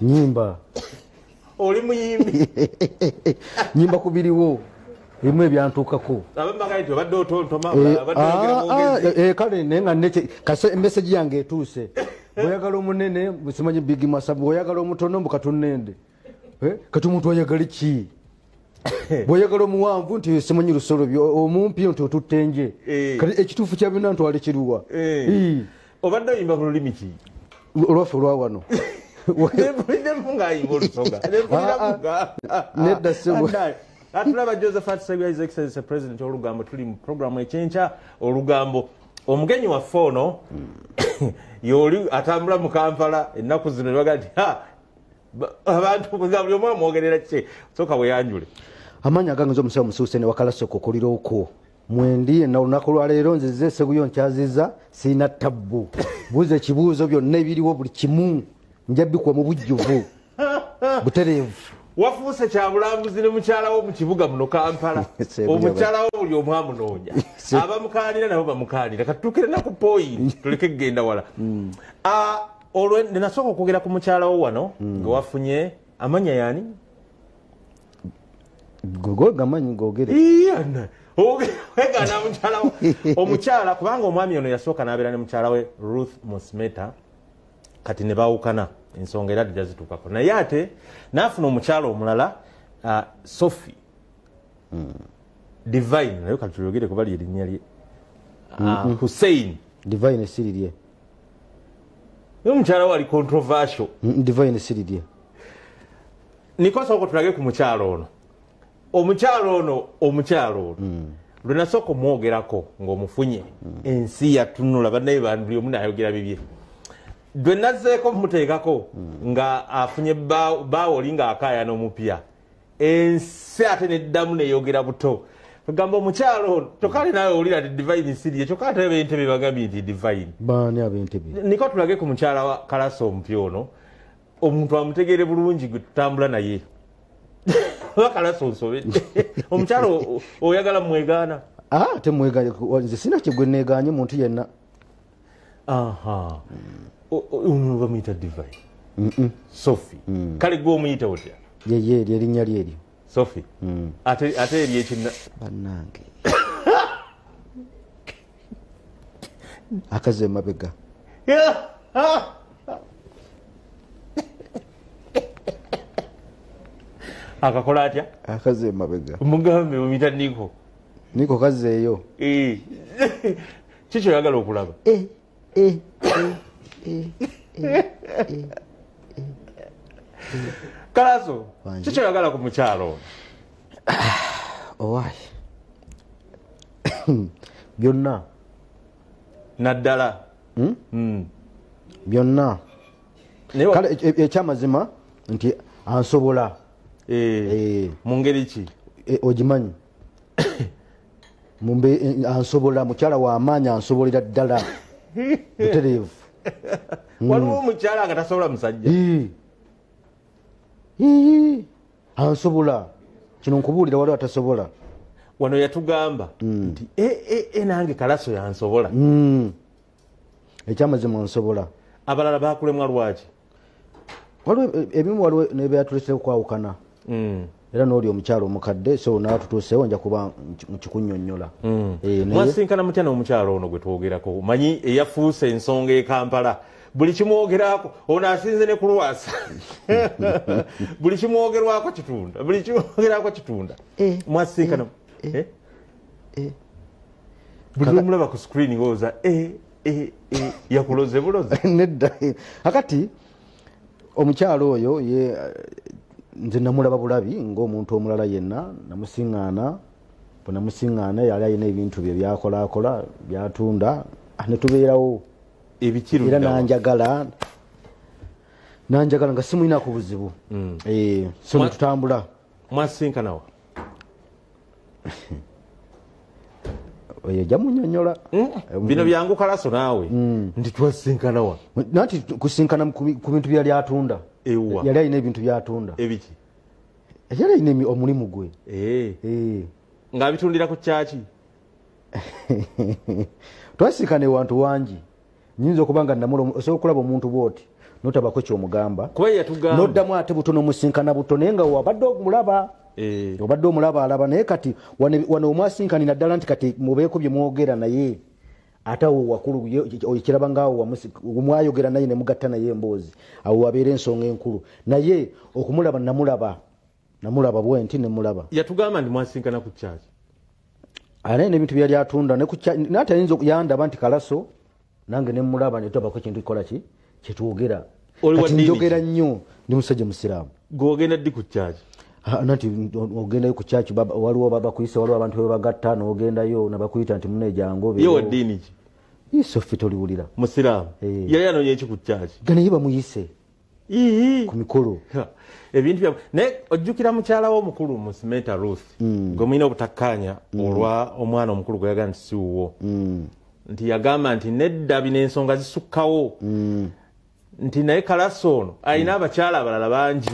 Nyimba. Oli muyimbi. Nyimba kubiriwo. Ebimwe byantuukako. Abambaga nti obadde otontoma, abadde oyogera mwogezi. Kale naye nga kase message yange etuuse. Bw'oyagala omunene simanyi Big Masa, bw'oyagala omutono mbu katunnende. Kati omuntu ayagala ki? Bw'oyagala omuwanvu nti simanyi lusolo, omumpi nti otuttenje. Kati ekituufu kya byonna ntwale kiruwa. Obadde oyimba mu lulimi ki? Olwaffe olwa wano. Nempuliremu ng'ayimba Olusoga. Nempuliramu nga. Nedda ssebo. Atulaba Josephat Sseguya, His Excellency President Olugambo, tuli mu programu ekyenkya Olugambo. Omugenyi waffe ono y'oli atambula mu Kampala ennaku zino ne bagaa nti abantu nga buli omu amwogerera ki, sooka weeyanjule. Amannya agange nze omusawo Musuuse ne Wakalaso Kokoliro okwo. Mwendi na olunaku lwa leero nzize Sseguya nkyazizza, sirina tabbu. Buuza ekibuuzo byonna ebiriwo buli kimu nja bikuwa mu bujjuvu butereevu. Wafuuse kyabulambuzi ne mukyala wo mu kibuga muno Kampala. Omukyala wo buli omu amunoonya. Abamukaanira nabo bamukaanira. Katutuukire na ku point tuleke kugenda wala. Olwo nasooka okwogera ku mukyala wo wano nga wafunye amannya yaani? Gogo gamanyi googere. Wegaana mukyala wo. Omukyala kubanga omwami ono yasooka n'abeera ne mukyala we Ruth Musmeta, kati ne baawukana. Ensonga era tujja zituukako. Naye ate n'afuna omukyala omulala, Sophie Divine, naye kati tuyogere kuba lye erinnya lye. Hussein. Divine si lirye. Naye omukyala we ali controversial. Divine si lirye. Niko sooka tulage ku mukyala ono. Omukyala ono, omukyala ono. Lwe nasooka omwogerako ng'omufunye, ensi yatunula, bannaye bantu buli omu n'ayogera bibye. Lwe nazzeeko mmuteekako nga afunye bbaawo oli ng'akaayana omupya, ensi ate neddamu neyogera buto. Kugamba omukyala ono, kyokka ate naawe owulira nti Divine si lye, kyokka ate ab'Entebe bagambye nti Divine. Baani ab'Entebe? Niko tulage ku mukyala wa Kalaso omupya ono, omuntu amutegeere bulungi gwe tutambula naye. Oba Kalaso nsobedde. Omukyala oyagala mwegaana? Temwegaanye, nze sirina kye gwe neegaanye muntu yenna. Ono bamuyita Divine. Sophie. Kale gwe omuyita otya? Ye eryo erinnya lye eryo. Sophie. Ate eri ekinna. Bannange. Akaze emabega. Akakola atya? Akaze emabega. Mugambe omuyita Niko. Niko kazeeyo. Kiki oyagala okulaba? Kalaso, kiki oyagala ku mukyalo ono? Owaayi. Byonna. Naddala. Byonna. Kale ekyamazima nti ansobola. Mu ngeri ki? Ogimanyi. Ansobola, mukyala wa maanyi ansobolera ddala. Butereevu. Waliwo omukyala nga tasobola musajja. Ansobola. Kino nkubuulira waliwo atasobola. Wano yatugamba nti nange Kalaso yansobola. Ekyamazima nsobola. Abalala bakulemwa lwaki? Waliwo ebimu, waliwo n'ebyatuleetera okwawukana. Era n'oli omukyala omukadde, so n'atutuuseewo nja kuba nkikunnyonnyola. Mwasinkana mutya n'omukyala ono gwe twogerako? Omanyi eyafuuse ensonga e Kampala. Buli kimwogerako, ono asinze ne kulwasa. Buli kimwogerwako kitunda. Buli kimwogerako kitunda. Mwasinkana. Buli lw'omulaba ku screen ng'olowooza, yakuloze buloze. Nedda. Akati omukyala oyo ye nze namulaba bulabi ng'omuntu omulala yenna, namusiŋŋaana. Bwe namusiŋŋaana yali alina ebintu bye byakolaakola, byatunda, ne tubeerawo. Ebikiro Era ddala. nanjagala nga simulinaako buzibu. So ne tutambula. Mwasinkana wa? Oyo ajja munnyonnyola. Bino byangu Kalaso naawe. Nti twasinkana wa? Nanti kusinkana ku bintu byali atunda. Ewa. Yali alina ebintu by'atunda. Ebiki? Yali alina omulimu gwe. Ng'abitundira ku kyaki? Twasinkana ewantu wangi. Nnyinza okuba nga namula osobola okulaba omuntu bw'oti. Notabako kyomugamba noddamu ate butono musinkana buto, naye nga wabadde omulaba obadde omulaba alaba, naye kati wano omwasinkanira ddala nti kati mubeeko bye mwogera naye ate awo wakulu okiraba ngaawo mwayogera naye ne mugatta naye emboozi, awo wabeera ensonga enkulu. Naye okumulaba namulaba bwe nti nemulaba. Yatugamba nti mwasinkana ku kyaki ate n'ebintu byali atunda nate ayinza yandaba nti Kalaso nange nemulaba netabako ekintu kikola ki kyetwogera. Kati njogera nnyo, ndi musajja musiraamu. Gwogenda ddi ku kyaki? Nanti ogendayo ku kyaki, waliwo bakuyise, waliwo abantu bebagatta n'ogendayo nabakuyita nti mune jangu. Ye wa ddiini ki? Sofi toliwulira. Musiraamu. Yali anoonya eki ku kyaki? Ga naye bamuyise ku mikolo. Ebintu bya naye ojjukira mukyala wo omukulu Musimenta Ruth gwe mulina obutakkaanya olwa omwana omukulu gwe yagamba nti si wuwo, nti yagamba nti nedda bino ensonga zisukkawo, nti naye Kalaso ono alina abakyala abalala bangi.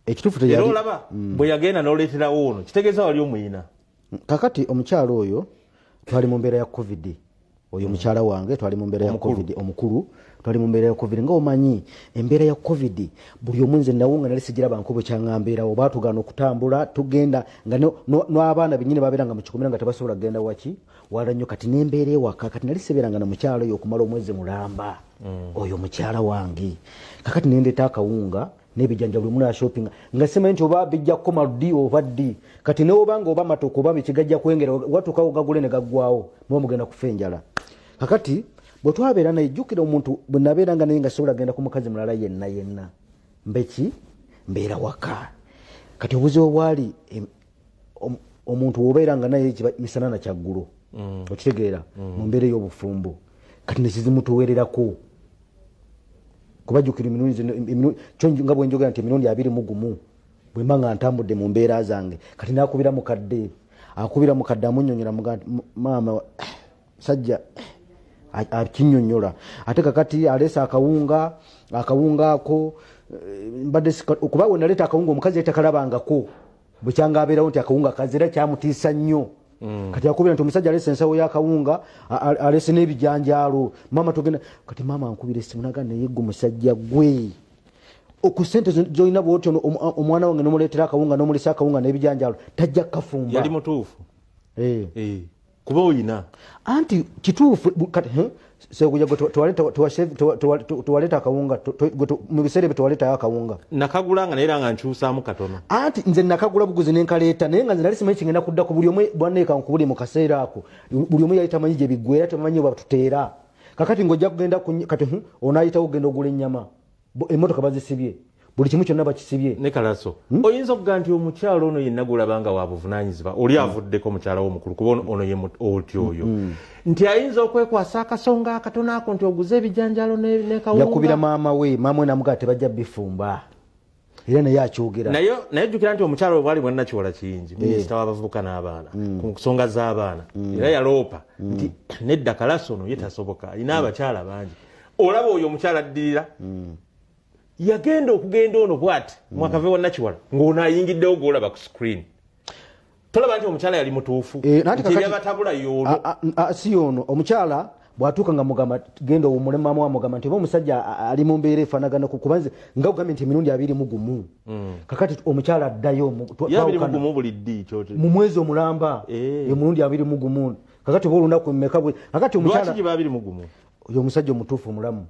Ekituufu era olaba bwe yagenda n'oleeterawo ono kitegeeza wali omuyina. Kakati omukyala oyo twali mu mbeera ya COVID. Oyo mukyala wange twali mu mbeera ya COVID, omukulu twali mu mbeera ya COVID. Nga omanyi embeera ya COVID buli omu nze nawunga nali sigiraba nkubo kyaŋŋambeerawo, baatugaana okutambula tugenda nga n'abaana bennyini babeeranga mu kikomera nga tebasobola kugenda waki wala nnyo. Kati n'embeera ewaka kati nali sibeeranga na mukyala oyo okumala omwezi mulamba. Oyo mukyala wange kakati nendeeta akawunga n'ebijanja buli muna shopping nga simanyi nti oba bijja kukoma ddi oba ddi. Kati neobanga oba matooke oba biki gajja kwengera, watuukawo gagule ne gaggwawo muba mugenda kufa enjala. Kakati bwe twabeera naye, jjukira omuntu bwe nabeeranga naye nga sobola genda ku mukazi mulala yenna yenna, mbeki mbeera waka. Kati obuzibu bwali omuntu wobeeranga naye misana na kyaggulo, okitegeera, mu mbeera ey'obufumbo. Kati nekizimutuweererako kubajjukira emirundi nga bwe njogera nti emirundi 21 bwe mba nga ntambudde mu mbeera zange. Kati n'akubira mukadde, akubira mukadde amunnyonnyola, mugamba nti maama sajja akinnyonnyola. Ate kakati aleese akawunga, akawunga ako mbadde okuba we naleeta akawunga omukazi yali takalabangako, bwe abeerawo nti akawunga kazira kyamutiisa nnyo. Kati akubira nti omusajja aleese ensawo y'akawunga, aleese n'ebijanjaalo, maama togenda. Kati maama ankubira essimu n'agamba naye gwe musajja gwe ku ssente z'olina bw'otyo omwana wange n'omuleetera akawunga n'omulisa akawunga n'ebijanjaalo tajja kukafumba. Yali mutuufu. Kuba oyina anti kituufu. Kati tuwaleeta akawunga mu biseera ebyo tuwaleetayo akawunga nakagula nga naye era nga nkyusaamu katono. Anti nze nakagula buguzi ne nkaleeta, naye nga nze nali simanyi kigenda kudda ku buli omu bwanneeka nkubuli mu kaseera ako, buli omu yali tamanyi gye biggweera, tamanyi oba tuteera. Kakati ng'ojja kugenda kati onaayitawo okugenda ogula ennyama, emmotoka bazisibye, buli kimu kyonna bakisibye. Ne Kalaso oyinza okugamba nti omukyalo ono yenna gw'olabanga wa buvunaanyizibwa oli avuddeko mukyala wo omukulu, kuba ono ye otyo oyo nti ayinza okwekwasa akasonga akatono ako nti oguze ebijanjaalo ne kawunga. Yakubira maama we, maama we n'amugamba tebajja bifumba, era naye akyogera. Naye jjukira nti omukyala we bwali bwannakiwala kiyingi, minisita w'abavubuka n'abaana ku nsonga z'abaana, era yaloopa nti nedda Kalaso ono ye tasoboka, alina abakyala bangi. Olaba oyo omukyala addirira yagenda okugenda ono bw'ati mwakave wa Nakiwala ng'ono ayingiddewo gw'olaba ku screen. Tolaba nti omukyala yali mutuufu nti ebyabatabula y'ono. Si y'ono omukyala bw'atuuka nga mugamba genda owummule, maama we amugamba nti oba omusajja ali mu mbeera efaanagana kuba nze nga kugambye nti emirundi 21. Kakati omukyala addayo 21 buli ddi mu mwezi omulamba emirundi 21. Kakati oba olunaku mmeka bwe kakati omukyala lwaki giba 21? Oyo omusajja omutuufu omulamu.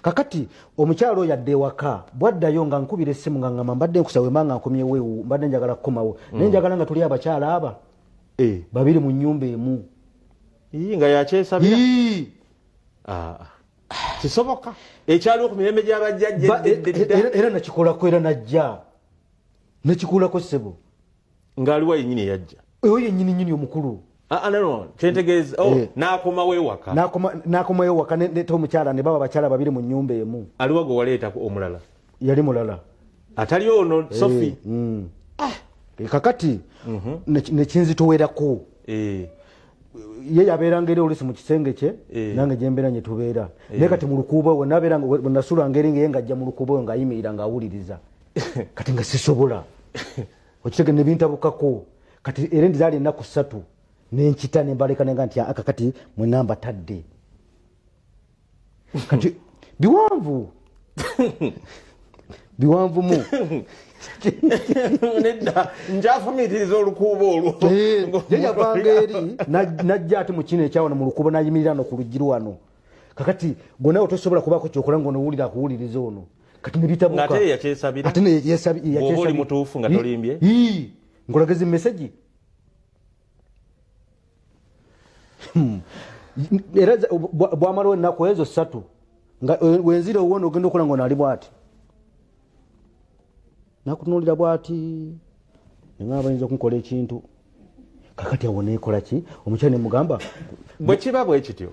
Kakati omukyalo oyo adda ewaka, bwaddayo nga nkubira essimu nga ngamba mbadde nkusaba wemba nga nkomyewo ewu, mbadde njagala kukomawo, naye njagala nga tuli abakyala aba babiri mu nnyumba emu. Nga yakyesabira. Kisoboka ekyaliwo ku mirembe gy'abajjajja era nakikolako, era najja nekikulako ssebo. Ng'aliwa yennyini eyajja oyo yennyini nnyini omukulu. No, kyentegeeza n'akomawo ewaka, n'akomawo ewaka neta omukyala ne baba abakyala babiri mu nnyumba emu. Aliwa gwe waleeta omulala? Yali mulala atali ono Sophie. Kakati nekinzitowerako ye yabeeranga eri oluusi mu kisenge kye, nange gye mbeera nye tubeera. Naye kati mu lukuubo we nabeeranga bwe nasulanga eri nga ye ng'ajja mu lukuubo we ng'ayimirira ng'awuliriza. Kati nga sisobola okitege ne bintabukako. Kati era ndizaali ennaku 3 nenkita nembaleka nenga nti akakati mwenna mbatadde. Kati Biwanvu. Biwanvu mu. Nedda njafumiitiriza olukuubo olwo. Ye yavanga eri najja ate mu kino ekyawano mu lukuubo n'ayimirira no ku luggi wano. Kakati gwe nawe tosobola kubaako kyokola ng'ono akuwuliriza ono. Kati ne bitabuka. Ng'ate ye yakyesabira. Ate ne yakyesabira. Bw'oba oli mutuufu nga tolimbye. Ng'olageza emesegi. Era bwamalawo ennaku ezo 3 nga wenzira owona ogenda okola ng'ono ali bw'ati. Nakutunuulira bw'ati nga bayinza okunkola ekintu. Kakati awo neekola ki? Omukyala ne mugamba bwe kiba bwe kityo,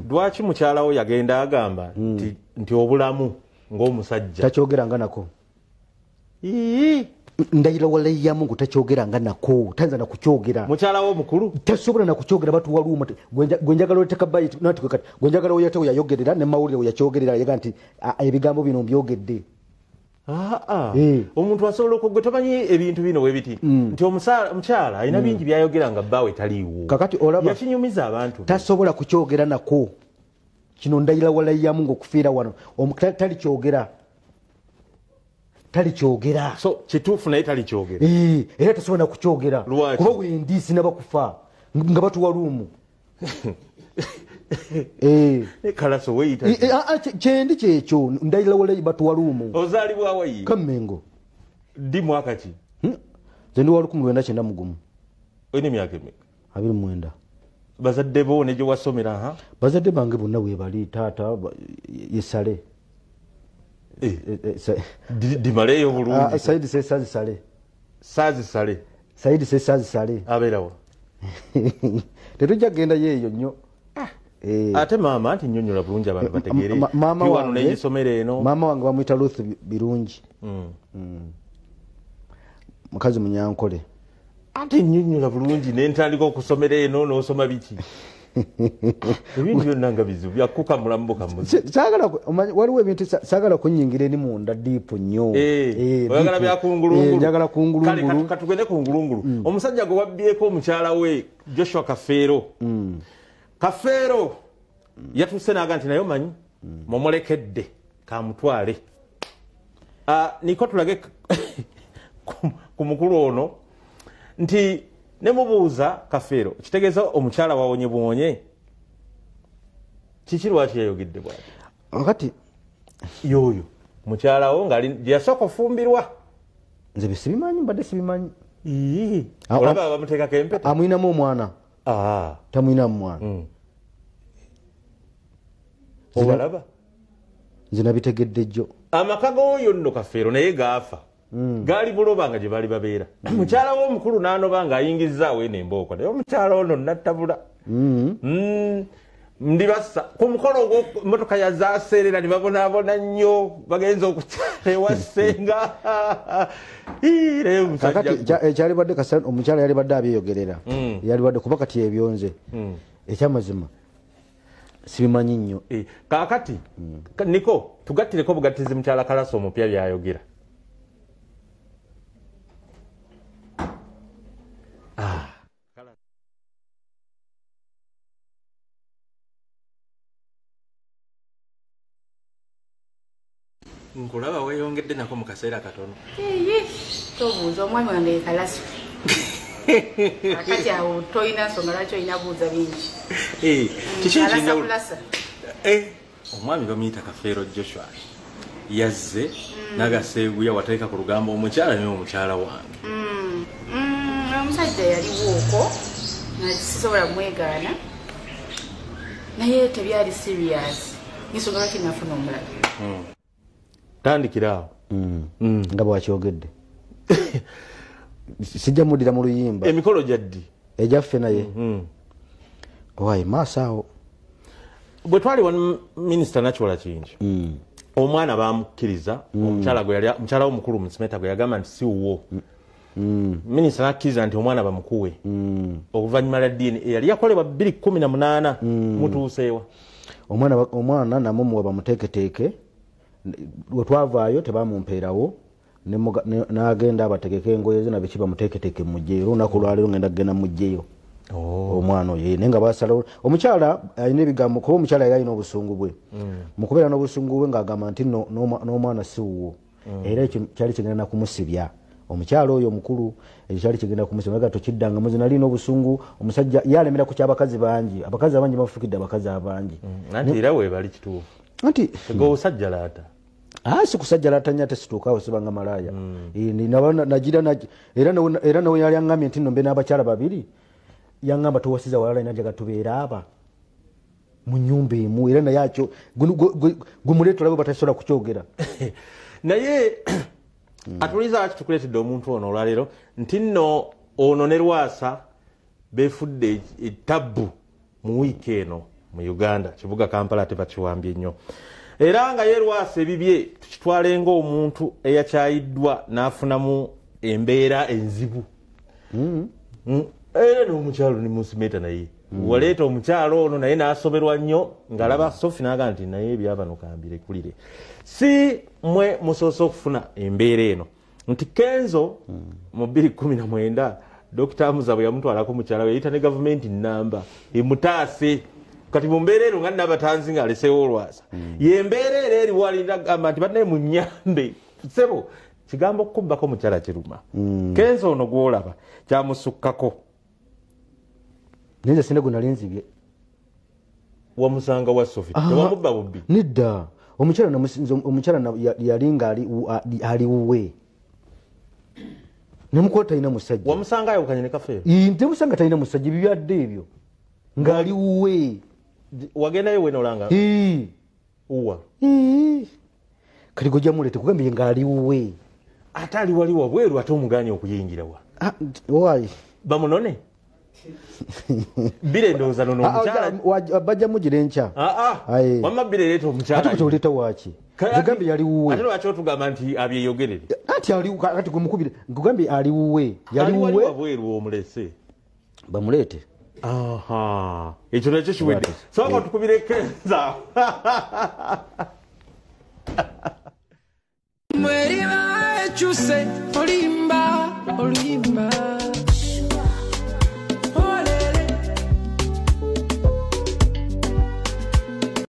lwaki mukyala wo yagenda agamba nti obulamu ng'omusajja takyogeranga nako? Ndayira wallahi Mungu takyogeranga nako, tayinza na kukyogera. Mukyala wo mukulu tasobola na kukyogera, batuwa luuma. Gwe njagala oteka bayiti nati kati gwe njagala oyate oyayogerera ne mawulire oyakyogerera yaga nti ebigambo bino mbyogedde. Omuntu asobola okugwe tomanyi ebintu bino we biti nti omukyala alina bingi byayogera nga bbaawe taliiwo. Kakati olaba yakinyumiza abantu, tasobola kukyogera nako. Kino ndayira wallahi Mungu okufiira wano talikyogera. Talikyogera. So kituufu naye talikyogera. Era tasobola kukyogera kuba wendi sinaba kufa nga batuwa luumu. Kalaso weyita kyendi kyekyo ndayira wallahi batuwa luumu. Ozaalibwa wayi? Kammengo. Ddi mwaka ki? Nze ndi wa 1991. Olina emyaka emeka? 29. Bazadde bo ne gye wasomera? Bazadde bange bonna weebali. Taata yesale. Dimaleyo bulungi. Saidi Saazi Sale. Saazi Sale. Saidi Saazi Sale. Abeerawa? Tetujja kugenda yeeyo nnyo. Ate maama nti nnyonnyola bulungi abantu bategeere. Maama wange n'egisomero eno. Maama wange bamuyita Ruth Birungi. Mukazi Munyankole. Ate nnyonnyola bulungi ne ntandika okusomera eno n'osoma biki? Ebintu byonna nga bizibu byakkuka mulamu bukamuzi. Saagala waliwo ebintu saagala kunnyingira eri munda diipu nnyo. Oyagala bya kungulungulu. Njagala kungulungulu. Kale katugende kungulungulu. Omusajja gwe wabbyeko omukyala we Joshua Kafeero. Kafeero yatuuse n'aga nti naye omanyi mumulekedde kamutwale. Niko tulage ku mukulu ono nti ne mubuuza Kafeero kitegeeza omukyala wawonye buwonye kiki lwaki yayogedde bw'ati? Wakati yoyo mukyala wo nga yasooka ofumbirwa. Nze sibimanyi, mbadde sibimanyi. Olaba bamuteekako empeta. Amwinamu omwana. Tamwinamu mwana. Obalaba? Nze nabitegedde jjo. Amaka g'oyo nno Kafeero naye gaafa. Gaali buloba nga gye baali babeera. Mukyala we omukulu n'anoba ng'ayingizaawo eno embooko, naye omukyala ono nattabula. Ndibassa ku mukolo ogw'emmotoka yazaaseerera ne babonaabona nnyo, bagenza okukyala ewa ssenga. Kakati ekyalibadde omukyala yalibadde abyeyogerera, yalibadde kuba kati ebyonze ekyamazima sibimanyi nnyo. Kaakati niko tugattireko bugattizi mukyala Kalaso omupya byayogera. Nkulaba weeyongedde nako mu kaseera katono. Tobuuza omwami wange Kalaso. Akati awo tolina nsonga lwaki olina buuza bingi. Kiki ekinjawulo? Omwami bamuyita Kafeero Joshua. Yazze n'agaseeguya wateeka ku lugambo omukyala naye omukyala wange. Omusajja yaliwo okwo nga sisobola kumwegaana, naye tebyali serious. Nsonga lwaki nafuna omulala. Tandikira awo. Nga bwakyogedde. Sijja muddira mu luyimba. Emikolo gya ddi? Egyaffe naye. Owaye maaso awo. Bwe twali wano minisita Nakiwala Kiyingi, omwana baamukkiriza, omukyala omukulu Musimeta gwe yagamba nti si wuwo. Minisita n'akkiriza nti omwana bamukuwe. Oluvannyuma lwa DNA eyali yakolebwa 2018 mutuuseewa. Omwana namumuwa bamuteeketeeke. We twavaayo tebamumpeerawo, n'agenda abategeke engoye ze nabiki bamuteeketeeke mugyeyo. Olunaku olwaleero ngenda kugenda mugyeyo. Omwana oyo naye nga basalawo omukyala alina ebigambo kuba omukyala yali alina obusungu bwe. Mu kubeera n'obusungu bwe ng'agamba nti no n'omwana si wuwo. Era ekyo kyali kigenda na kumusibya omukyala oyo omukulu, ekyo kyali kigenda kumusibya nga tokiddanga muzi. Nalina obusungu, omusajja ye alemera ku kyabakazi bangi, abakazi abangi bafukidde abakazi abangi. Anti era weebali kituufu. Anti ge osajja laata. Ah, si kusajja nnyo ate situuka awo sibanga malaaya. Nagira era nawe yali aŋŋambye nti nno mbe n'abakyala babiri, yaŋŋamba towasiza walala, ina njaga tubeere aba mu nyumba emu, era naye akyo gwe muleeta olabe batasobola kukyogera. Naye atuliza lwaki tukuleetedde omuntu ono olwaleero nti nno ono ne Lwasa befudde etabbu mu wiiki eno mu Uganda, kibuga Kampala, ate bakiwambye nnyo. Era nga ye Lwasa ebibye tukitwale ng'omuntu eyakyayiddwa n'afunamu embeera enzibu. Era n'omukyalo ne musimeta naye waleeta omukyalo ono naye n'asoberwa nnyo ng'alaba Sofi n'agamba nti naye ebyabano kambirekulire. Si mwe musoose okufuna embeera eno nti Kenzo mu 2019 Dr Amuza bwe yamutwalako mukyala we yayita ne gavumenti namba emutaase. Kati mu mbeera eno nga Nabatanzi ng'aleseewo Olwasa, yembeera era eriwo alinda gamba nti bannaye munyambe sebo kigambo okukubbako mukyala kiruma. Kenzo ono gw'olaba kyamusukkako. Naye nze sina gwe nali nzibye. Wamusanga wa Sofi? Ah. Tewamubba bubbi? Nedda, omukyala omukyala yali nga ali wuwe, nemukuba talina musajja. Wamusanga ayawukanye ne Kafeero? Ntemusanga talina musajja, ebyo byadde ebyo ng'ali wuwe. Wagendayo wenolanga? Ii. Uwa? Ii. Kati gojja muleete kugambye ng'ali wuwe. Ate ali wali wabweru, ate omuganye okuyingira wa? Ah, why? Bamunone bire ndowooza nono omukyala. Bajja mugira enkya. Aye. Wamma bire leeta omukyala. Ate kuti oleeta waaki? Zigambye yali wuwe. Ate lwaki otugamba nti abyeyogerere? Anti ali kati gwe mukubire nkugambye ali wuwe, yali Ali wali wuwe. Wabweru omulese. Bamuleete. Aha, ekyo nakyo kiwedde. Right. Sooka otukubire Kenza. Mweriba ekyuse olimba olimba.